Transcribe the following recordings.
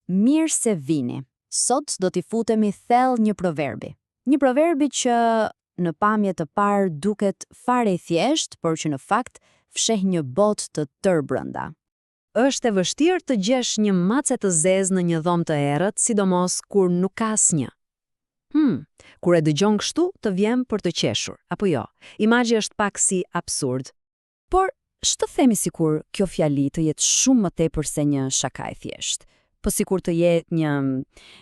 Mirë se vini. Sot do t'i futemi thellë një proverbi. Një proverbi që në pamje të parë duket fare i thjeshtë, por që në fakt fsheh një botë të tërë brenda. Është e vështirë të gjesh një mace të zezë në një dhomë të errët, sidomos kur nuk ka asnjë. Hmm, kur e dëgjon kështu, të vjen për të qeshur, apo jo? Imazhi është pak si absurd. Por, ç'të themi sikur kjo fjali të jetë shumë më tepër se një shaka e thjeshtë? Po sikur të jetë një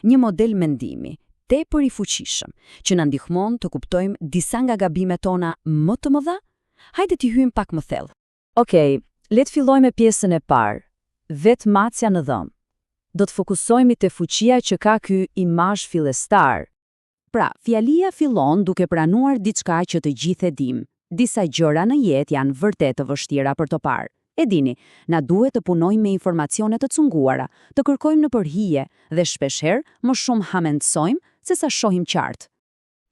një model mendimi, tepër i fuqishëm, që na ndihmon të kuptojmë disa nga gabimet tona më të mëdha? Hajde t'i hyjmë pak më thellë. Okej, le të fillojmë me pjesën e parë, vetë macja në dhomë. Do të fokusohemi te fuqia që ka ky imazh fillestar. Pra, fjalia fillon duke pranuar diçka që të gjithë e dimë, disa gjëra në jetë janë vërtet të vështira për të parë. E dini, na duhet të punojmë me informacione të cunguara, të kërkojmë nëpër hije dhe shpeshherë më shumë hamendësojmë sesa shohim qartë.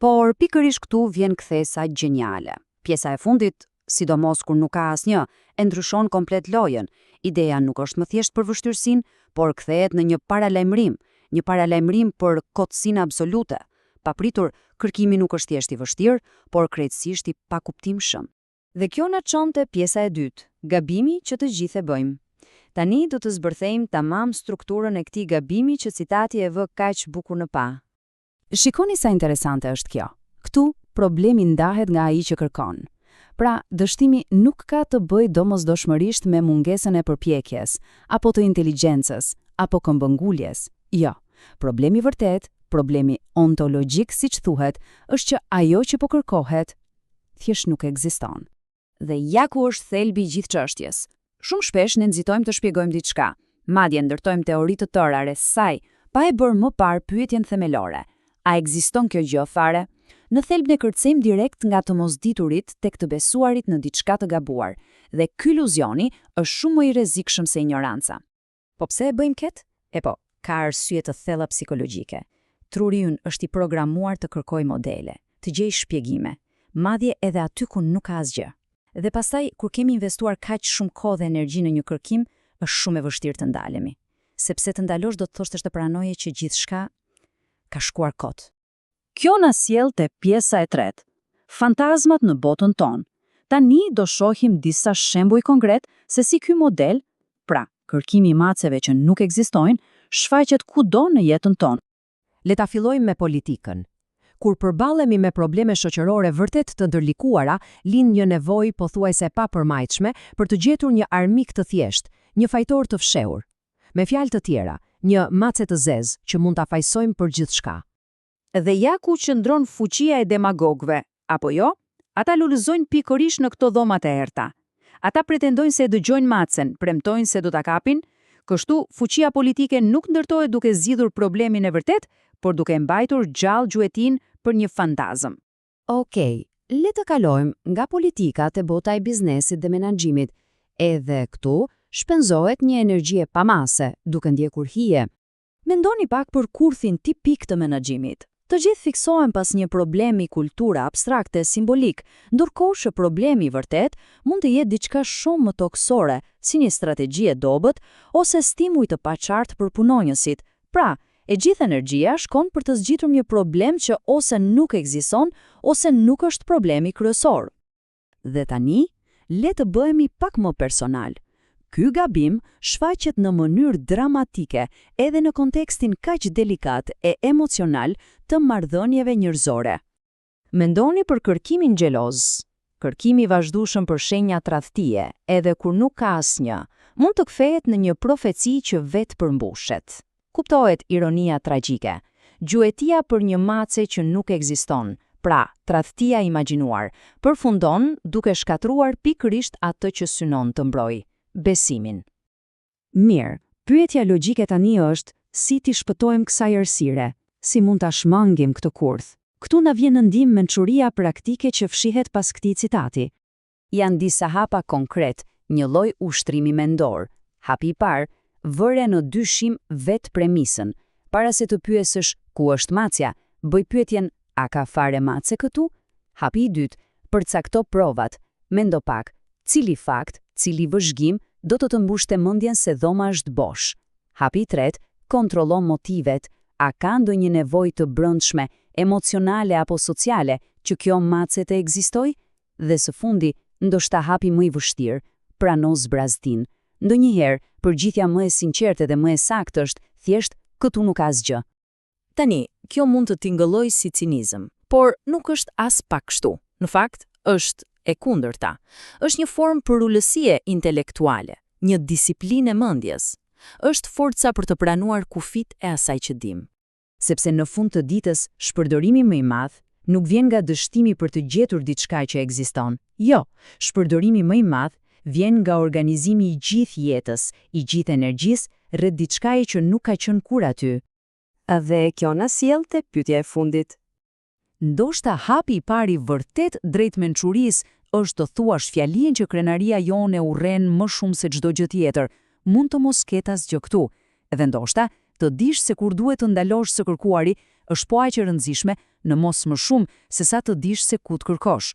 Por pikërisht këtu vjen kthesa gjeniale. Pjesa e fundit, sidomos kur nuk ka asnjë, e ndryshon komplet lojën. Ideja nuk është më thjesht për vështirësinë, por kthehet në një paralajmërim, një paralajmërim për kotësinë absolute. Papritur, kërkimi nuk është thjesht i vështirë, por krejtësisht i pakuptimshëm. Dhe kjo na çon te pjesa e dytë, gabimi që të gjithë e bëjmë. Tani do të zbërthejmë tamam strukturën e këtij gabimi që citati e vë kaq bukur në pah. Shikoni sa interesante është kjo. Këtu, problemi ndahet nga ai që kërkon. Pra, dështimi nuk ka të bëjë domosdoshmërisht me mungesën e përpjekjes, apo të inteligjencës, apo këmbënguljes. Jo. Problemi i vërtetë, problemi ontologjik siç thuhet, është që ajo që po kërkohet, thjesht nuk ekziston. Dhe ja ku është thelbi i gjithë çështjes. Shumë shpesh ne nxitojmë të shpjegojmë diçka, madje ndërtojmë teori të tëra rreth saj, pa e bërë më parë pyetjen themelore, a ekziston kjo gjë fare? Në thelb ne kërcejmë direkt nga të mosditurit tek të besuarit në diçka të gabuar, dhe ky iluzioni është shumë më i rrezikshëm se injoranca. Po pse e bëjmë këtë? Epo, ka arsye të thella psikologjike. Truri ynë është i programuar të kërkojë modele, të gjejë shpjegime, madje edhe aty ku nuk ka asgjë. Dhe pastaj, kur kemi investuar kaq shumë kohë dhe energji në një kërkim, është shumë e vështirë të ndalemi. Sepse të ndalosh do të thoshte të pranoje që gjithçka ka shkuar kot. Kjo na sjell te pjesa e tretë, fantazmat në botën tonë. Tani do shohim disa shembuj konkretë se si ky model, pra, kërkimi i maceve që nuk ekzistojnë, shfaqet kudo në jetën tonë. Le ta fillojmë me politikën. Kur përballemi me probleme shoqërore vërtet të ndërlikuara, lind një nevojë pothuajse e papërmajtshme për të gjetur një armik të thjeshtë, një fajtor të fshehur. Me fjalë të tjera, një mace të zezë që mund ta fajësojmë për gjithçka. Dhe ja ku qëndron fuqia e demagogëve, apo jo? Ata lulëzojnë pikërisht në këto dhoma të errëta. Ata pretendojnë se e dëgjojnë macen, premtojnë se do ta kapin. Kështu, fuqia politike nuk ndërtohet duke zgjidhur problemin e vërtetë, por duke mbajtur gjallë gjuetinë për një fantazmë. Okej, le të kalojmë nga politika te bota e biznesit dhe menaxhimit. Edhe këtu shpenzohet një energji e pamasë, duke ndjekur hije. Mendoni pak për kurthin tipik të menaxhimit. Të gjithë fiksohen pas një problemi kulture abstrakte simbolik, ndërkohë që problemi i vërtetë mund të jetë diçka shumë më tokësore, si një strategji e dobët ose stimuj të paqartë për punonjësit. Pra, e gjithë energjia shkon për të zgjidhur një problem që ose nuk ekziston, ose nuk është problemi kryesor. Dhe tani, le të bëhemi pak më personal. Ky gabim shfaqet në mënyrë dramatike edhe në kontekstin kaq delikat e emocional të marrëdhënieve njerëzore. Mendoni për kërkimin xheloz. Kërkimi i vazhdueshëm për shenja tradhtie, edhe kur nuk ka asnjë, mund të kthehet në një profeci që vetëpërmbushet. Kuptohet ironia tragjike. Gjuetia për një mace që nuk ekziston, pra, tradhtia e imagjinuar, përfundon duke shkatërruar pikërisht atë që synon të mbrojë, besimin. Mirë, pyetja logjike tani është, si t'i shpëtojmë kësaj errësire? Si mund ta shmangim këtë kurth? Këtu na vjen në ndihmë mençuria praktike që fshihet pas këtij citati. Janë disa hapa konkretë, një lloj ushtrimi mendor. Hapi i parë, vëre në dyshim vetë premisën. Para se të pyesësh ku është macja, bëj pyetjen a ka fare mace këtu? Hapi i dytë, përcakto provat. Mendo pak, cili fakt, cili vëzhgim do të të mbushte mendjen se dhoma është bosh? Hapi i tretë, Kontrollo motivet, a ka ndonjë nevojë të brendshme, emocionale apo sociale që kjo mace të ekzistojë? Dhe së fundi, ndoshta hapi më i vështirë, prano zbrazëtinë. Ndonjëherë, përgjigja më e sinqertë dhe më e saktë është thjesht këtu nuk ka asgjë. Tani, kjo mund të tingëllojë si cinizëm, por nuk është aspak kështu. Në fakt, është e kundërta. Është një formë përulësie intelektuale, një disiplinë e mendjes. Është forca për të pranuar kufijtë e asaj që dimë. Sepse në fund të ditës, shpërdorimi më i madh nuk vjen nga dështimi për të gjetur diçka që ekziston. Jo, shpërdorimi më i madh vjen nga organizimi i gjithë jetës, i gjithë energjisë, rreth diçkaje që nuk ka qenë kurrë aty. Dhe kjo na sjell te pyetja e fundit. Ndoshta hapi i parë i vërtetë drejt mençurisë është të thuash fjalinë që krenaria jonë e urren më shumë se çdo gjë tjetër, mund të mos ketë asgjë këtu. Dhe ndoshta, të dish se kur duhet të ndalosh së kërkuari, është po aq e rëndësishme, në mos më shumë, se sa të dish se ku të kërkosh.